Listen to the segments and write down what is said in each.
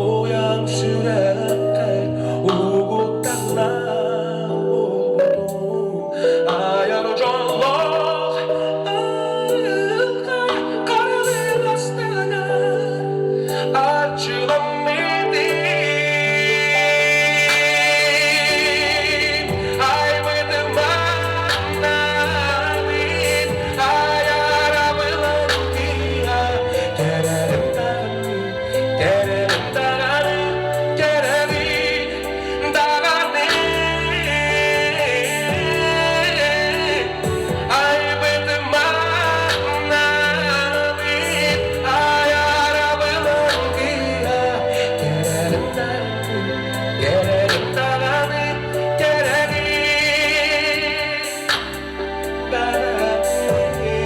Уйан сүрэххэр угуттанна буолбутум айар дьоллоох харалыастыгар арчыламмытым айбытым аннабыт айарабылан кэрэрим даҕаны кэрэри даҕаны айбытым аннабыт айарабылан кэрэрим даҕаны кэрэри даҕаны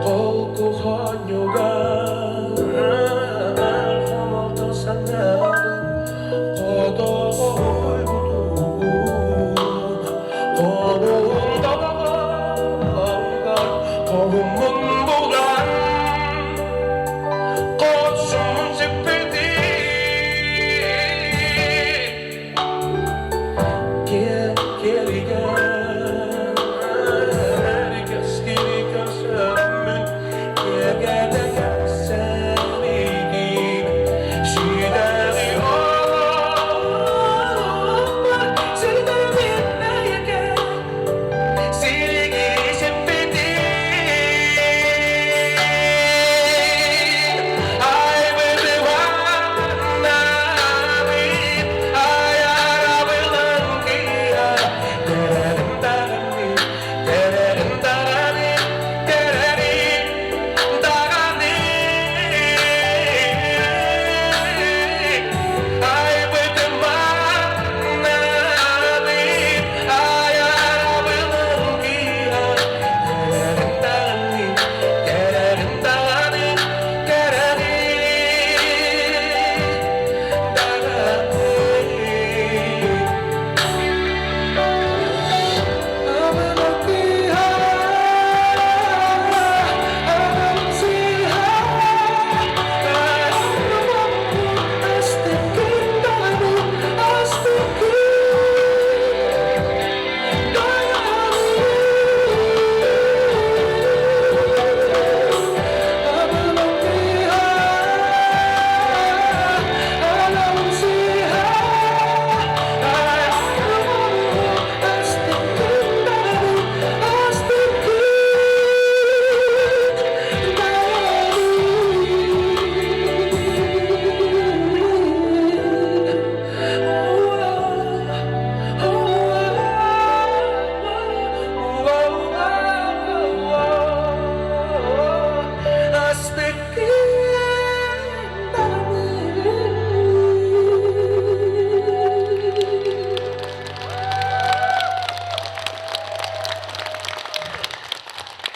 Холкухонньугар хомолто санаабын хотоҕойбутун хомуһун доҕоҕор хоһуммун булан хорсун сиппитим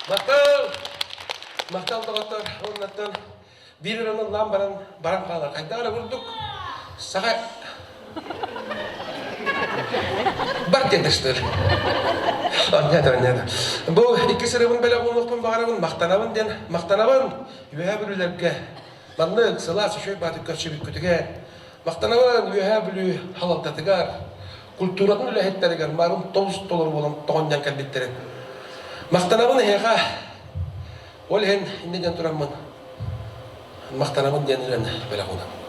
Махтал! Махтал доҕоттор, уоннаттан биир ыраны ыллаан баран баран хаалар. Хайдах эрэ курдук саха бар диэн тастыр. Анньата, анньата. Бу икки сырыбын бэлэх уунуохпун баҕарабын, махтанабын диэн, махтанабын Үөһээ Бүлүүлэргэ маннык сылаас үчүгэй баатык көрсүбүккүтүгэр, махтанабын Үөһээ Бүлүү халалтатыгар, культуратын үлэһиттэригэр марын толус толору буолан тоҕонньон кэлбиттэрин. Махтанабын эһиэхэ, ол иһин иннэ диэн тураммын, махтанабын диэн үрэн бэлэх уунабын.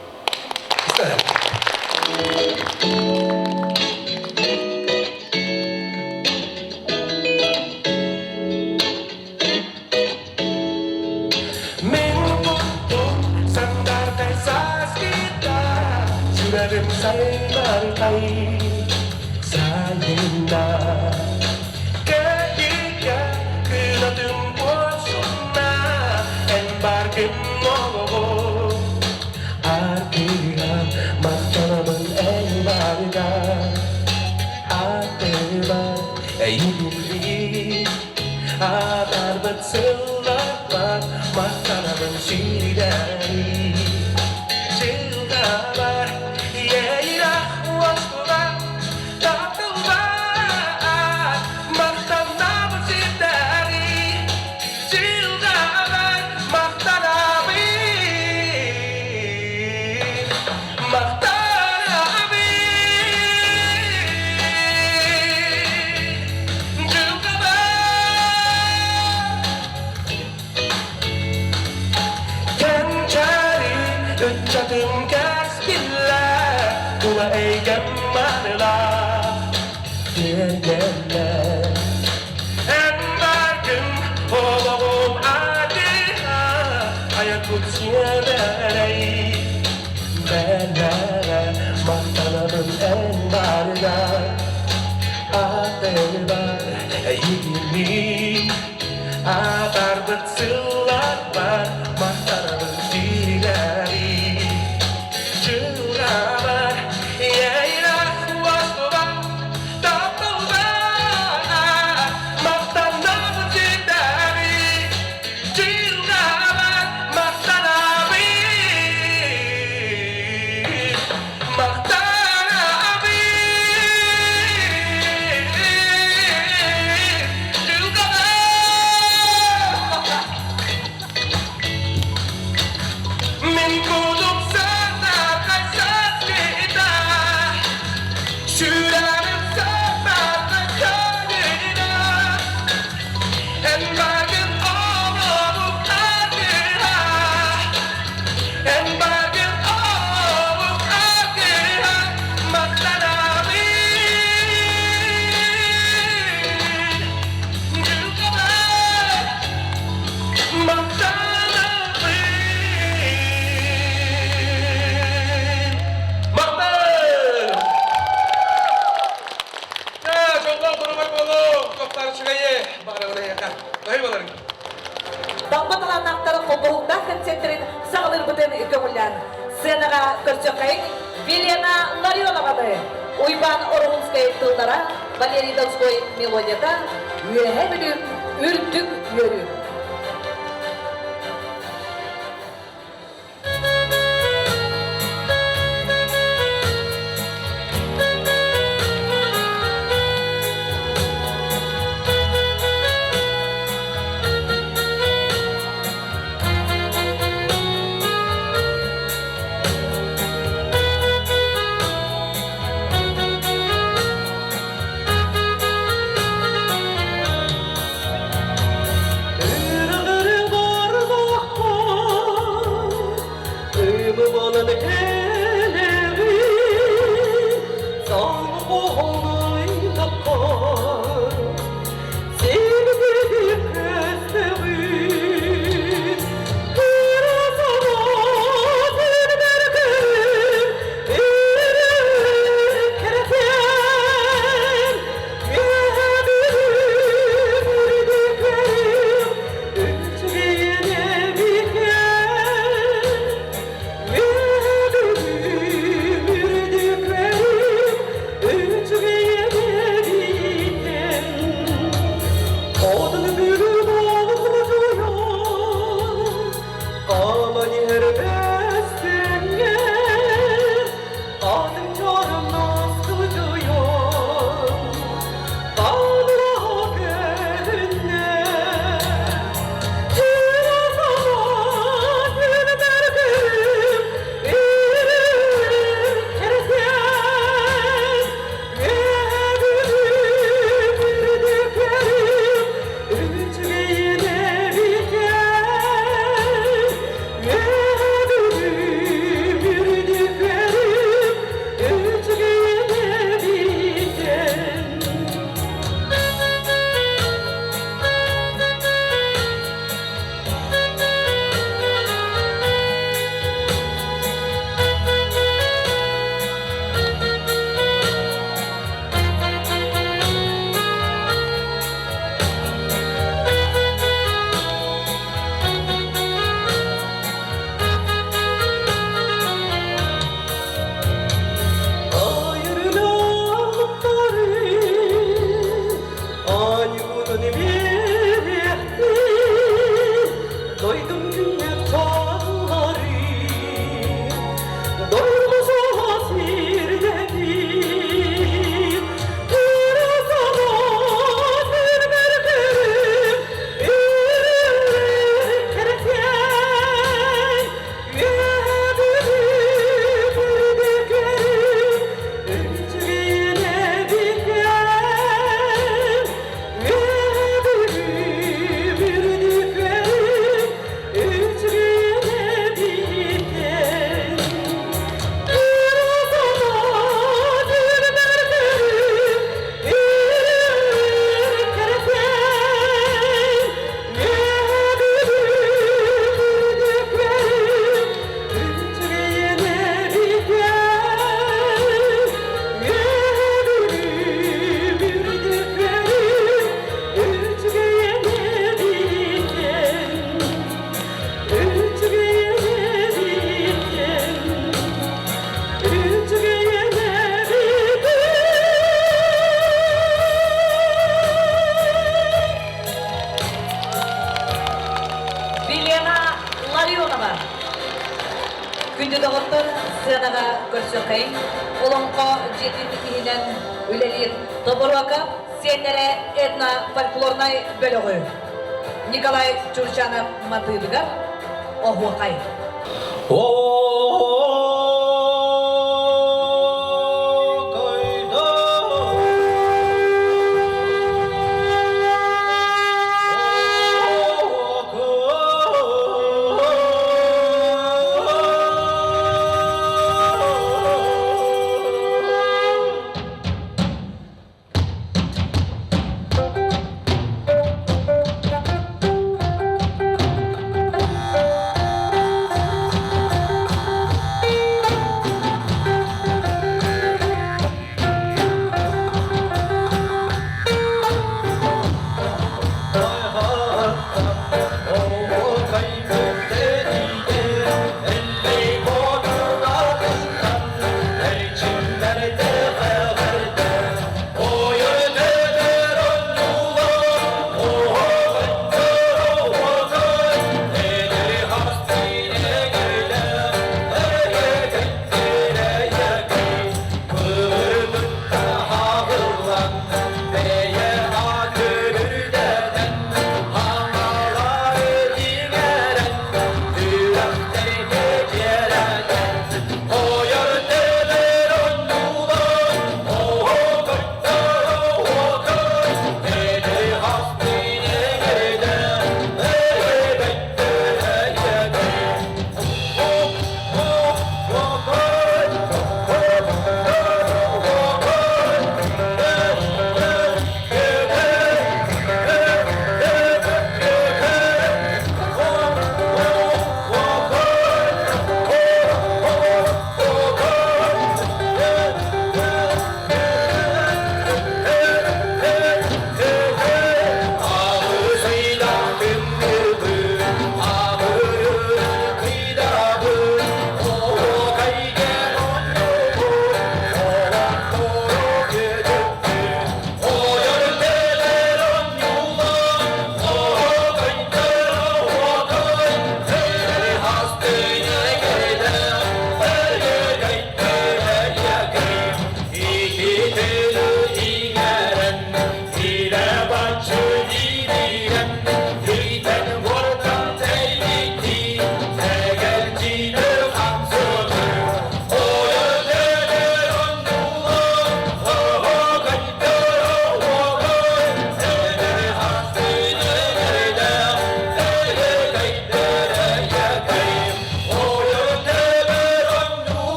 Мин куттум сандаардай сааскыта, сүрэҕим сайдархай сайында. Кэлигэ кынатым куорсунна, эн баргын олоҕу аргыга махтанабын эн барга. Атыбар эйигин Атарбыт сылларбар махтанабын сиридэри Дьылҕабар иэйиэх уоскуга тапталбар махтанабын сирдэри. Киэргэллэр Эн бааргын олоҕум аатыһа Айарбыт сиэдэрэй Бэлэҕэ махтанабын эн бааргар Атыылар эйигинниин Атаарбыт сылларбар махтанабын сиилэри Дьылҕабар иэйилээх уостубат тапталбар Махтанабын ситэри Дьылҕабар махтанабын Махтанабын Дьылҕабар Мин курдук сатаахай саскыта Сүрэҕим саппатта көнүлэ Эн баргын олоҕум аргыһа Эн баргын олоҕум аргыһа Махтанабын Дьылҕабар Махтанабын Махтан! Дьоллоох доруобай буолуҥ, туохтаах үчүгэйи баҕарабын эһиэхэ. Баһый буоларыҥ. Талба талааннаахтар холбоһуктаах концерттэрин саҕалыырбытын көҥүллээн сценаҕа көрсөххөйүҥ Елена Ларионованы, Уйбаан Ороһунскай тыллара, Валерий Донской мелодията, Үөһээ Бүлүүм үрдүк үөрүү. Вилена Ларионова. Күндү доҕоттор, сыанаҕа көрсүөххэйиҥ. Олоҥхо дьиэтин иһинэн үлэлиир Тобуруока сиэннэрэ этно-фольклорнай бөлөҕү Николай Чурчанов матыыбыгар Оһуохай.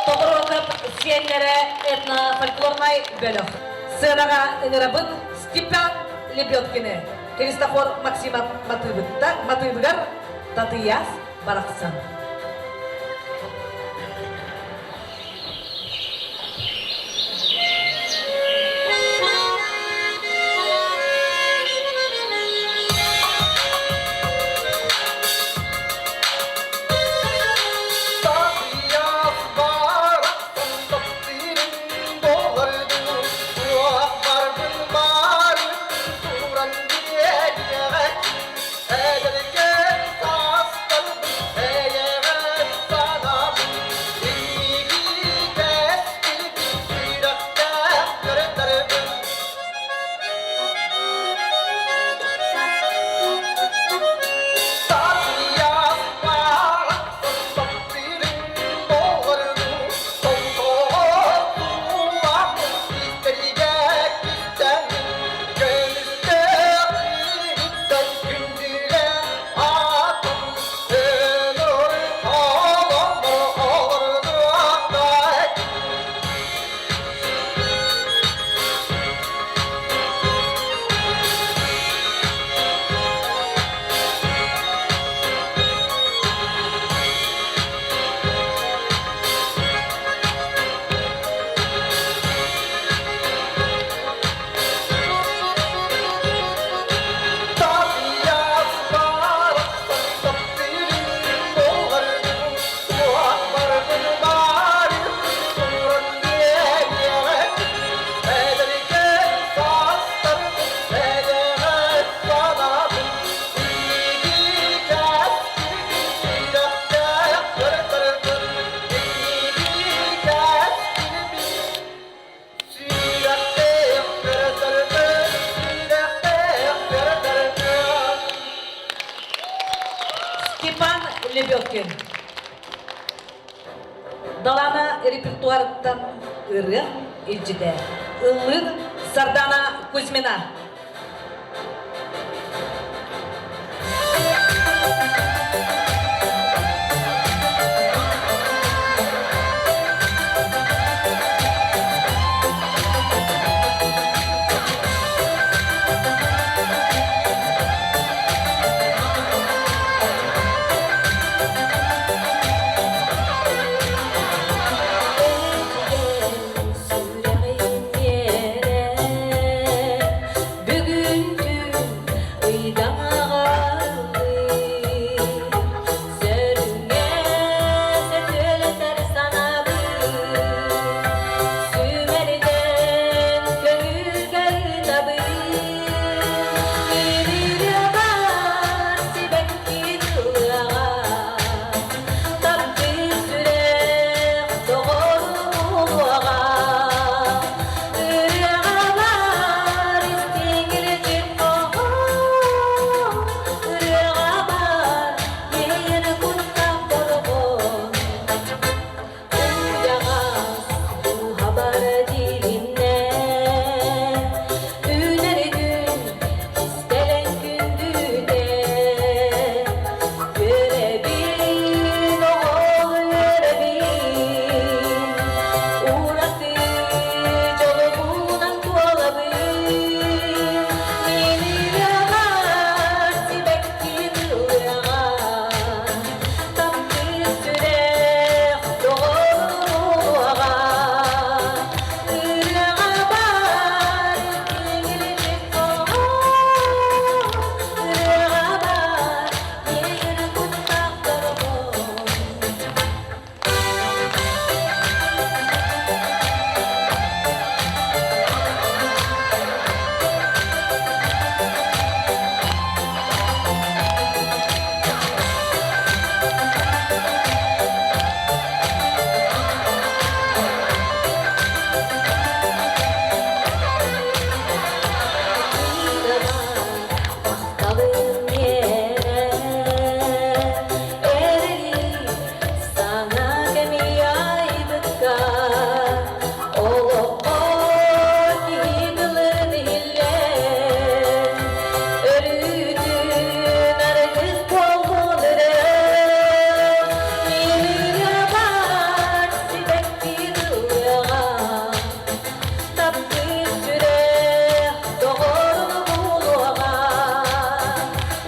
Тобуруокап сиэннэрэ этно-фольклорнай бөлөх. Сыанаҕа ыҥырабын Степан Лебедкины, Христофор Максимов матыыбыгар Татыйаас барахсан. Эдэркээн саастарбын эйэҕэ. Степан Лебедкин. Далаана репертуарыттан ырыа илдьитэ. Ыллыыр Сардана Кузьмина. Бүгүн түүн ыйдаҥаҕалыы Сөрүҥҥэ сөтүөлэтэр санаабыт Сүүмэрдэн көҥүлгэ ыытабыт Иририэҕэр сибэкки тыллыаҕа Таптыыр сүрэх доҕорун Ырыаҕа бар истиҥ хоһоон Ырыаҕа бар иэйэр куттаах дорҕоон Уйаҕас дууһабар дьилиннэ Үүнэр күн кистэлэҥ күндүтэ Үөрэбин, оҕол үөрэбин Ураты дьолубунан туолабын Мин ырыаҕар сибэкки тыллыаҕа Таптыыр сүрэх доҕоруоҕа Ырыаҕа бар тиҥилик хоһоон Ырыаҕа бар иэйэр куттаах дорҕоон. Махталым миэрэ эрэли саҥа кэми айбыкка олоххо киһи тылын иһиллэн өрүүтүн аргыс буоллун өрөө миирэ сибэкки тыллыаҕа Таптыыр сүрэх доҕорун булуоҕа,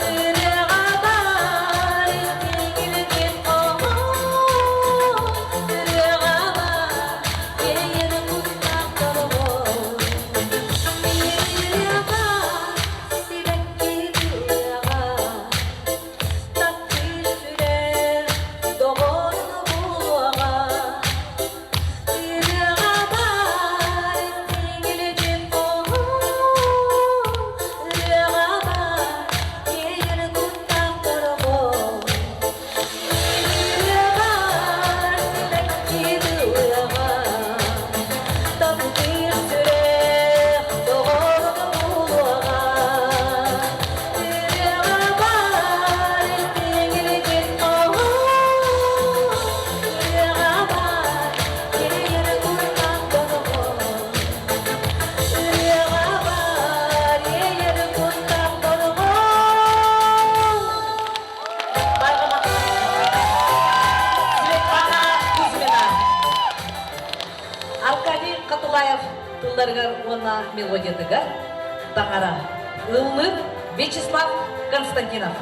Ырыаҕа баар истиҥ хоһоон, Ырыаҕа баар иэйэр куттаах дорҕоон. Ырыаҕа сибэкки тыллыаҕа, Таптыыр сүрэх доҕорун булуоҕа. Ырыаҕа баар истиҥ хоһоон, Ырыаҕа баар иэйэр куттаах дорҕоон. Ырыаҕа баар сибэкки ыллыаҕа, Таптыыр сүрэх доҕорун булуоҕа. Ырыаҕа баар истиҥ хоһоон, Ырыаҕа баар иэйэр куттаах дорҕоон. Ырыаҕа баар иэйэр куттаах дорҕоон. Светлана Кузьмина. Аркадий Катулаев тылларыгар уонна мелодиятыгар Таҥара. Ыллыыр Вячеслав Константинов.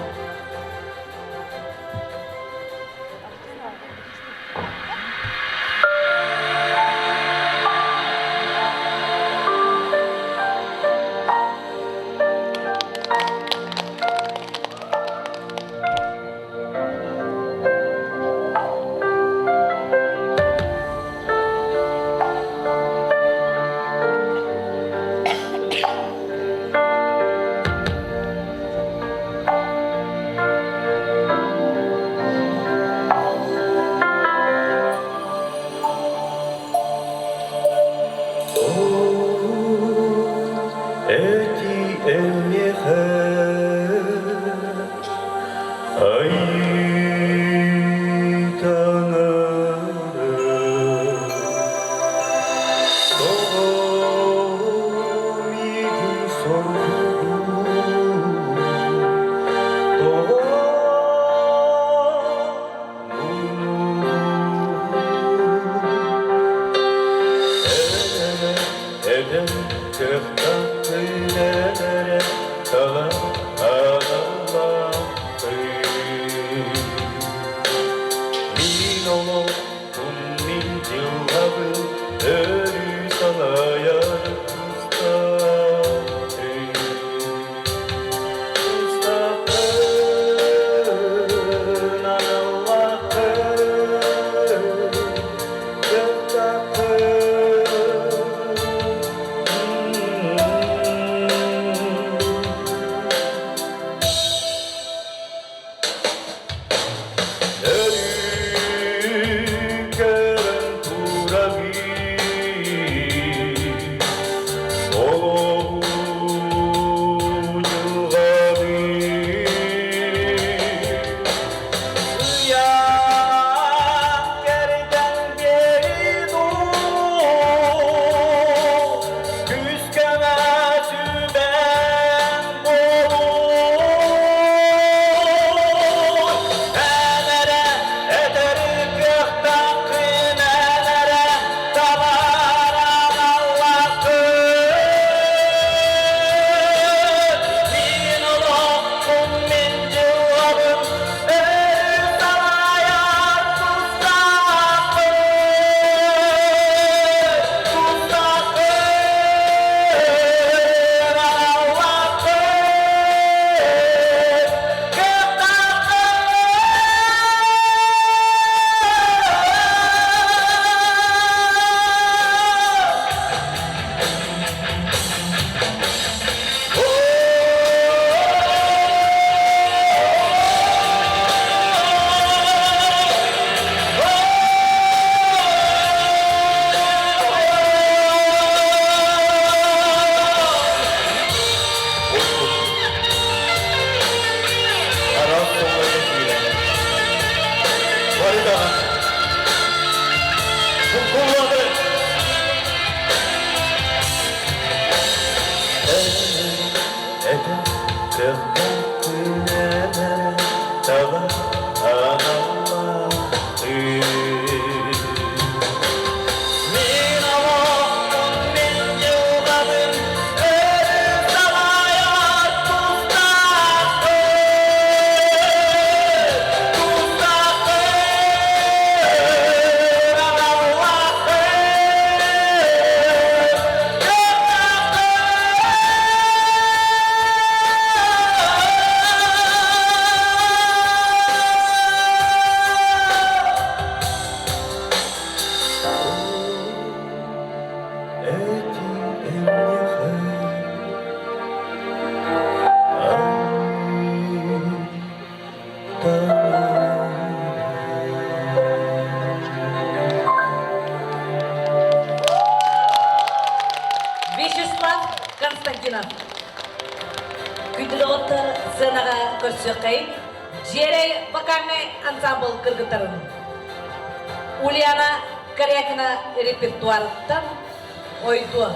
аналлаахтыы. Мин олохпун, мин дьылҕабын өрүү салайар тустаахпын, тустаахпын, аналлаахпын, Эти Вячеслав Константинов. Күндү доҕоттор сценаҕа көрсүөххэйин Дьиэрэй вокальнай ансамбл кыргыттарын Ульяна Корякина репертуарыттан Ойдуо.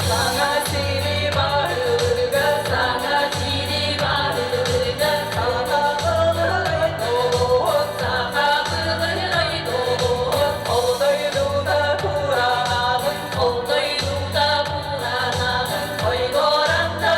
Саҥа сири барыга, саҥа сири барыга, саха тылын долуот, саха тылын долуот, ол дойдута кураанабын, ол дойдута кураанабын, ойгоранта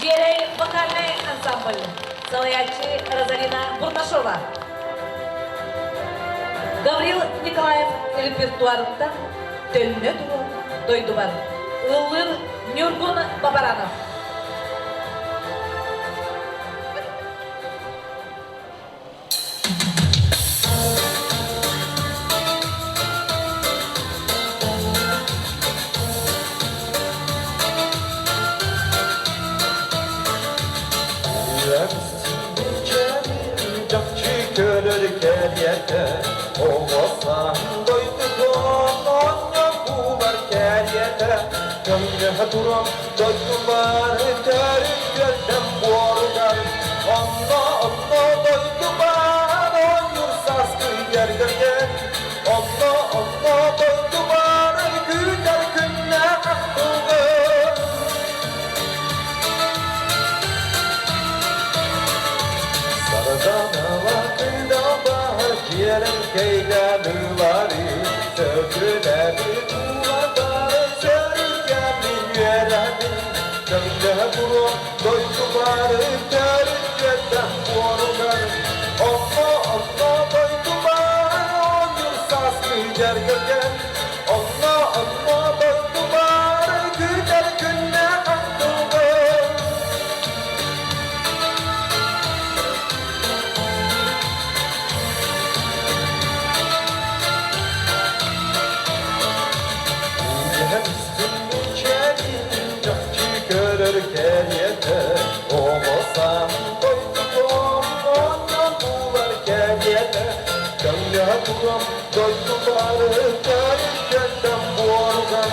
Дьиэрэй вокальнай ансамбль салайааччы Розалина Бурнашова. Гаврил Николаев репертуарыттан төннө туруон дойдубар ыллыыр Ньургун Бабаранов. Төннө туран дойдубар төрүт түөлбэм буоругар Онно, онно дойдубар оонньуур сааскы дьэргэлгэн Онно, онно дойдубар күүтэр күннээх ахтылгын. Сардаҥала кыыдамбар дьиэлэр кэйдэмилари Сөтүлэбит уулатары сөрүкэммин үөрэбин Көҥдөһө туруом дойдубары төрүт үөттэх буоругар Онно, онно дойдубар оонньуур сааскы дьэргэлгэн Онно, онно дойдубар күүтэр күннээх ахтылгын. Чахчы көрөр кэриэтэ Оҕо дойдутун онньон булар кэриэтэ Көҥдөһө туран дойдулары көрүккөттөн буоруган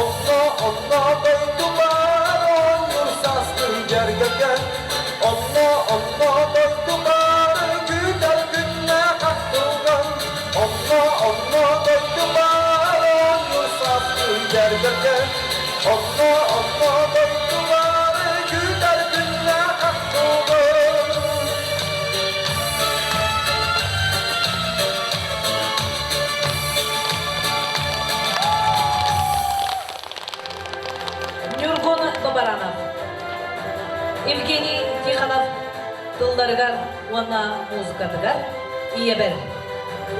Онно, онно дойдулар оонньуур сааскы дьэргэлгэн Онно, онно дойдулар күүтэр күннээх ахтылган Онно, онно дойдулар оонньуур сааскы дьэргэлгэн Онно, онно дойдулар күүтэр күннээх ахтылган. Ньургун Бабаранов, Евгений Тихонов тылларыгар уонна музыкатыгар ийэбэр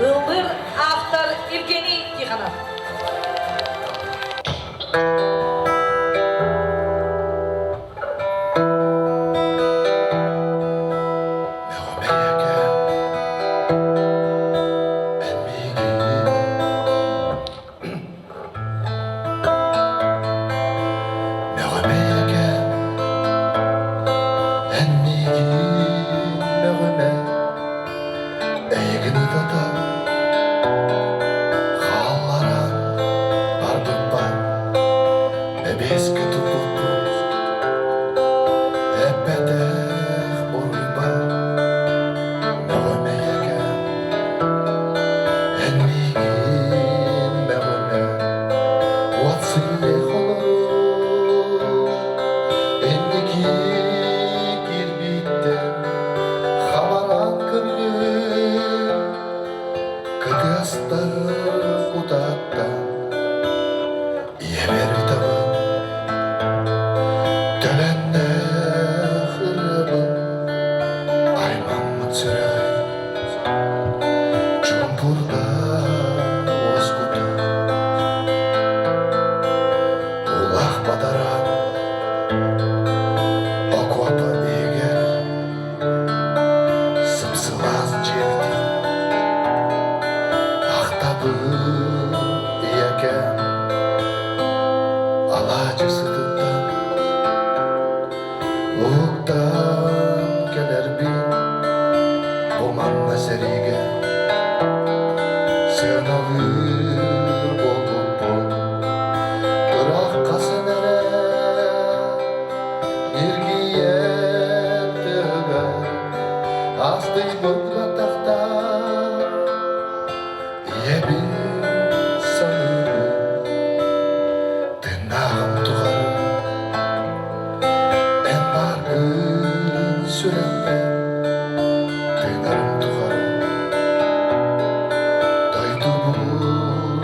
ыллыыр автор Евгений Тихонов. Мөҕүмэйэкэ, эн миигин мөҕүмэ, эйигин ытата хаалларан барбыппар бэбиэскэ туппуппун эппэтэх буруйбар мөҕүмэйэкэ, эн миигин мөҕүмэ, уот силлиэ холорук инники кирбиттэн хабаран көрүҥ кытыастар кутааттан ийэбэр ытабын төлөннөөх ырыабын аймаммыт сүрэҕим чуумпурда уоскута улах бадаран окуопа иһигэр сып-сылаас дьиэбитин ахтабын ийэкэм алаадьы сытыттан уһуктан кэлэрбин бу манна сэриигэ сыаналыыр буолбуппун ыраах хасан эрэ ньиргийэр тыаһыгар астыйбыт баттахтаах ийэбин саныыбын тыыннааҕым тухары эн бааргын сүрэхпэр тыынарым тухары дойдубун.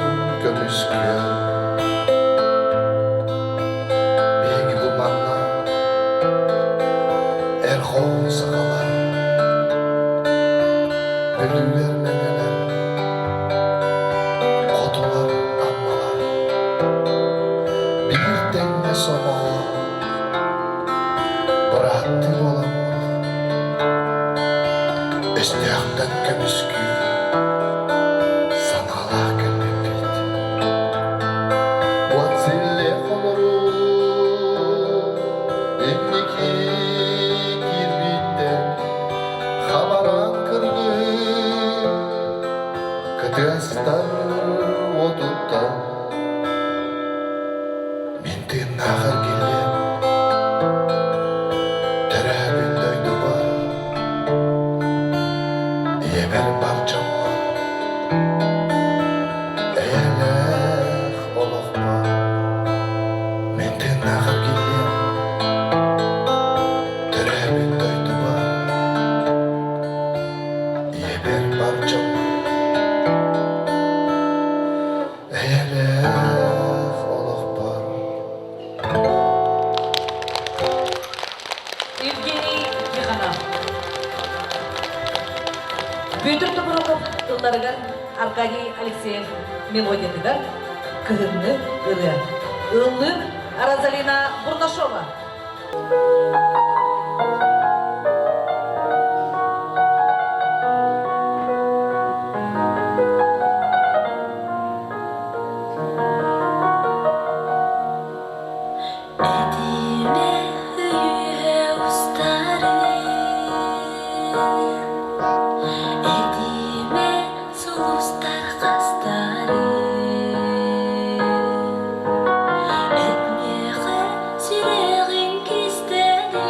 Мен тыыннаах эргиллиэм, төрөөбүт дойдубар, ийэбэр бар дьоммор, эйэлээх олохпор. Мен тыыннаах эргиллиэм, төрөөбүт дойдубар, ийэбэр бар дьоммор, эйэлээх олохпор. Евгений Тихонов. Бүөтүр Тобуруков тылларыгар Аркадий Алексеев мелодиятыгар Кыһыҥҥы ырыа. Ыллыыр Розалина Бурнашова. Этимэ өйүө устарын, Этимэ сулустар хастарын, Этмиэхэ сүрэҕиҥ кистэлин.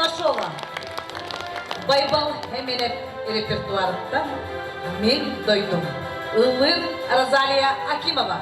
Бурнашова. Байбал Эминеп репертуарыттан Мин дойдум. Ыллыыр Розалия Акимова.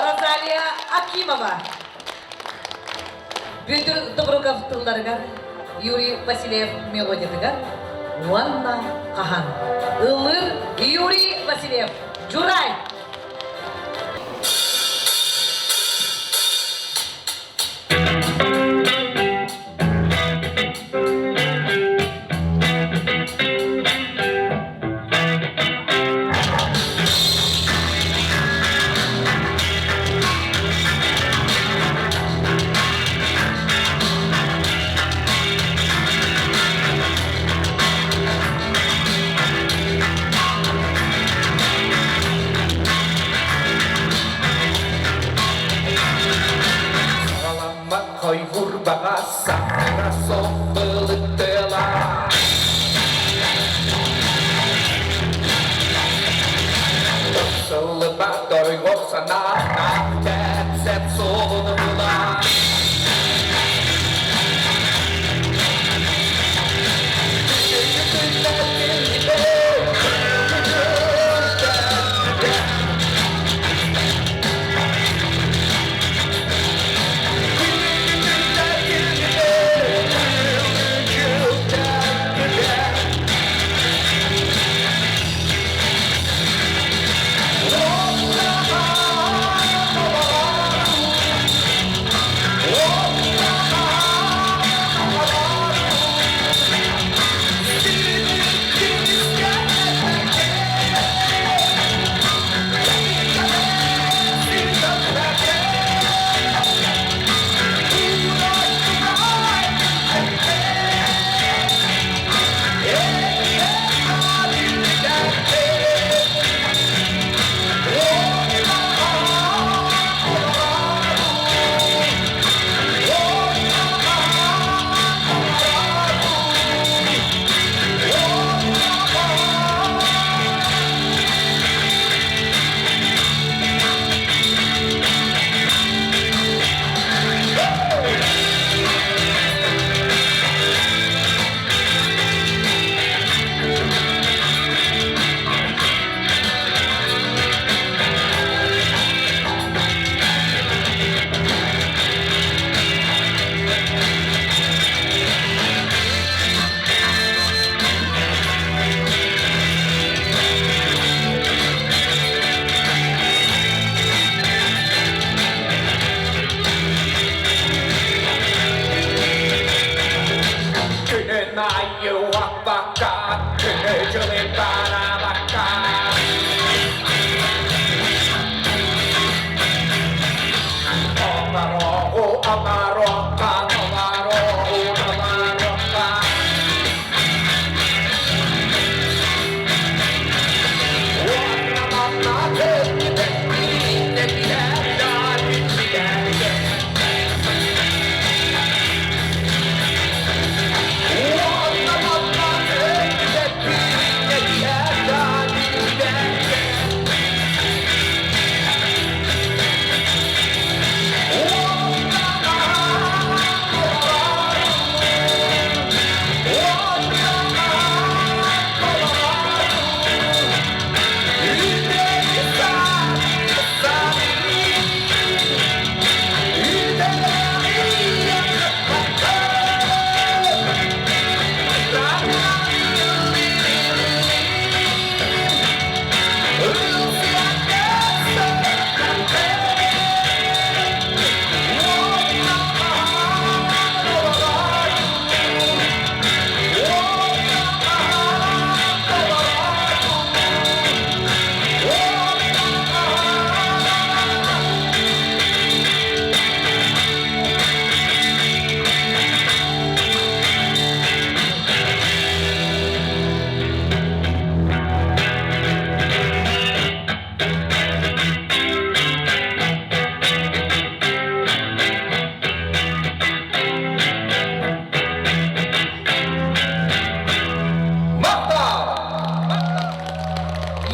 Розалия Акимова. Бүөтүр Тубруков тылларыгар, Юрий Васильев мелодиятыгар уонна хаһан. Ыллыыр Юрий Васильев. Журай! Батарыгов санаа Тэпсэт суолуну булан Күнүн айы уаппакка, күнү дьылы барабакка. Омароҕу амарокка, омароҕу амарокка. Уонна манна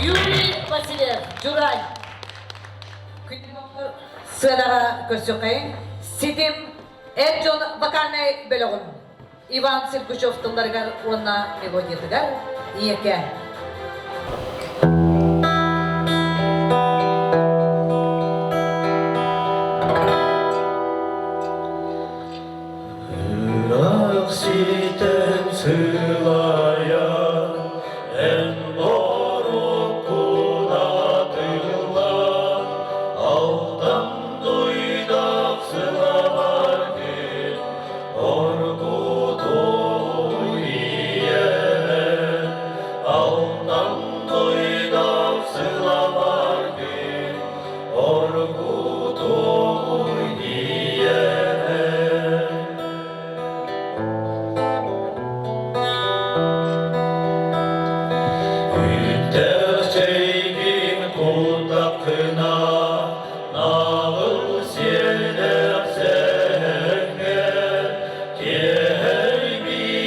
Юрий Васильев, Журай. Сыанаҕа көрсүөххэйиҥ. Ситим эр дьон вокальнай бөлөҕүн Иван Сергучев тылларыгар уонна мелодиятыгар Ийэкэ. Ынах ситэн сылайан, эн боруккун атыллан, алтан дуйдах сылабаргын, оргутуй ийэм, алтан дуйдах сылабаргын, оргутуй ийэм. Үттэхчэйгин кутаххына, наҕыл сиэллээх сэһэҥҥэ, киэһэрбитин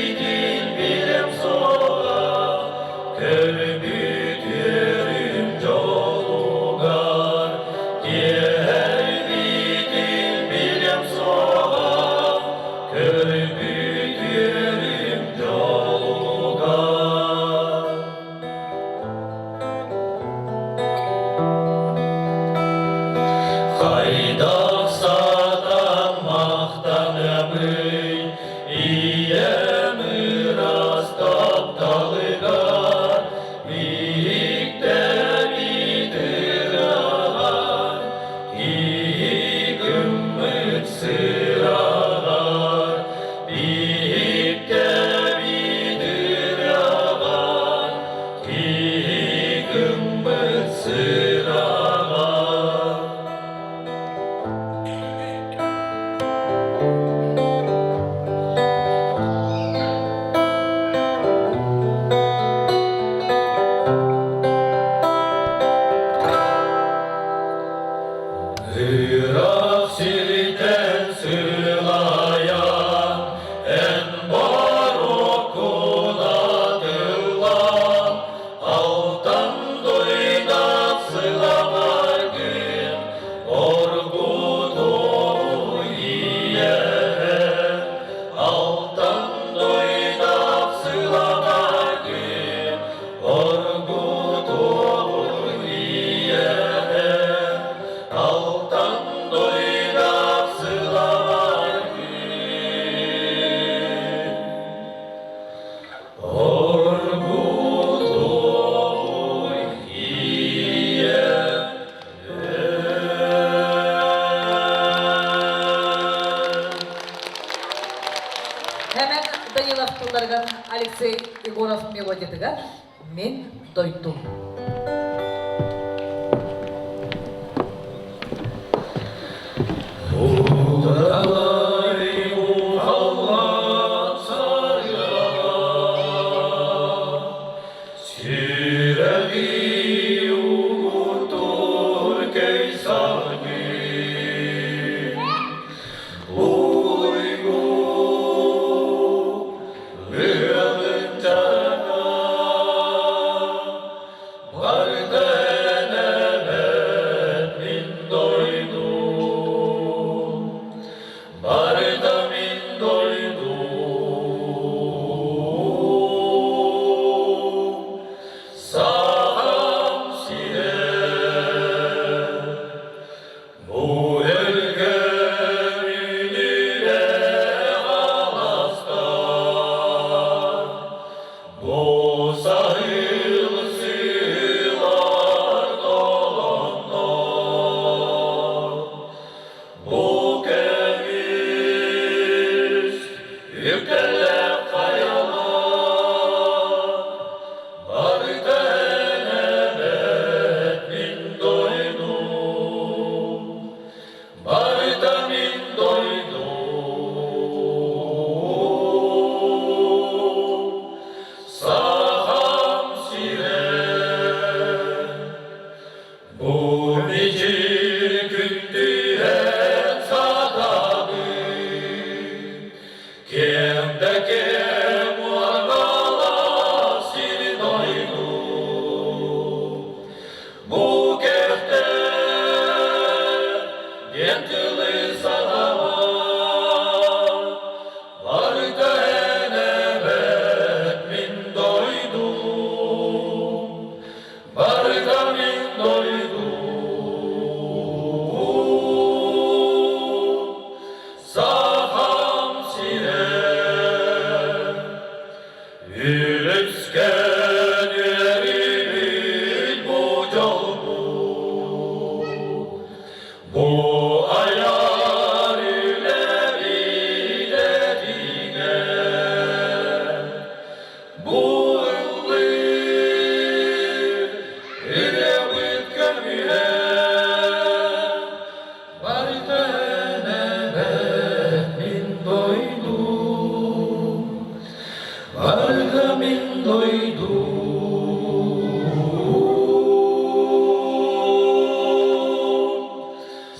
билэм суоҕа, көрбүт үөрүм дьолугар. мелодиятыгар «Мин дойдум». Сүрэҕи угутур көй салгын, Уйгу ыалын чараҥа, Бардын эбэт мин дойдум, Барда мин дойдум. Сахам сирэ бу өлгөм үүнүүлээх алаастар, бу саһыл сыылар толоннор, бу көмүс үктэллээх хайалар Барыта эбэт мин дойдум, барыта мин дойдум. Сахам сирэ бу мичил күндүһэн сатабын, Кэм да кэм уорбалаах сир дойду, Бу кэхтэр диэн тылы сатаба, Барыта эн эбэт мин дойдум, Барыта мин дойдум. Сахам сирэ үлүскэн үөрүүбүт бу дьолбут, бу айар үлэбит этиҥэ, бу ыллыыр ырыабыт көмүһэ. Барыта эбэт мин дойдум, барыта мин дойдум.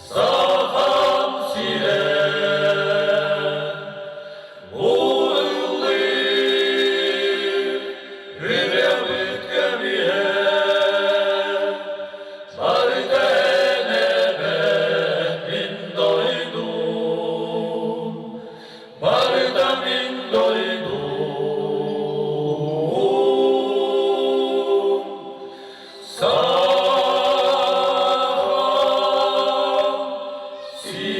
Сахам сирэ Уйлыыр үрэбит көмүһэ, барыта эн эбэт мин дойдум, барыта мин дойдум. Сахам сирэ.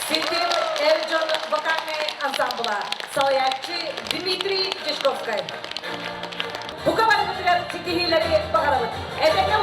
Ситим эр дьон вокальнай ансамбла салайааччы Дмитрий Тишковскай. Бука барыбытыгар ситиһиилэри баҕарабыт. Этэҥҥэ.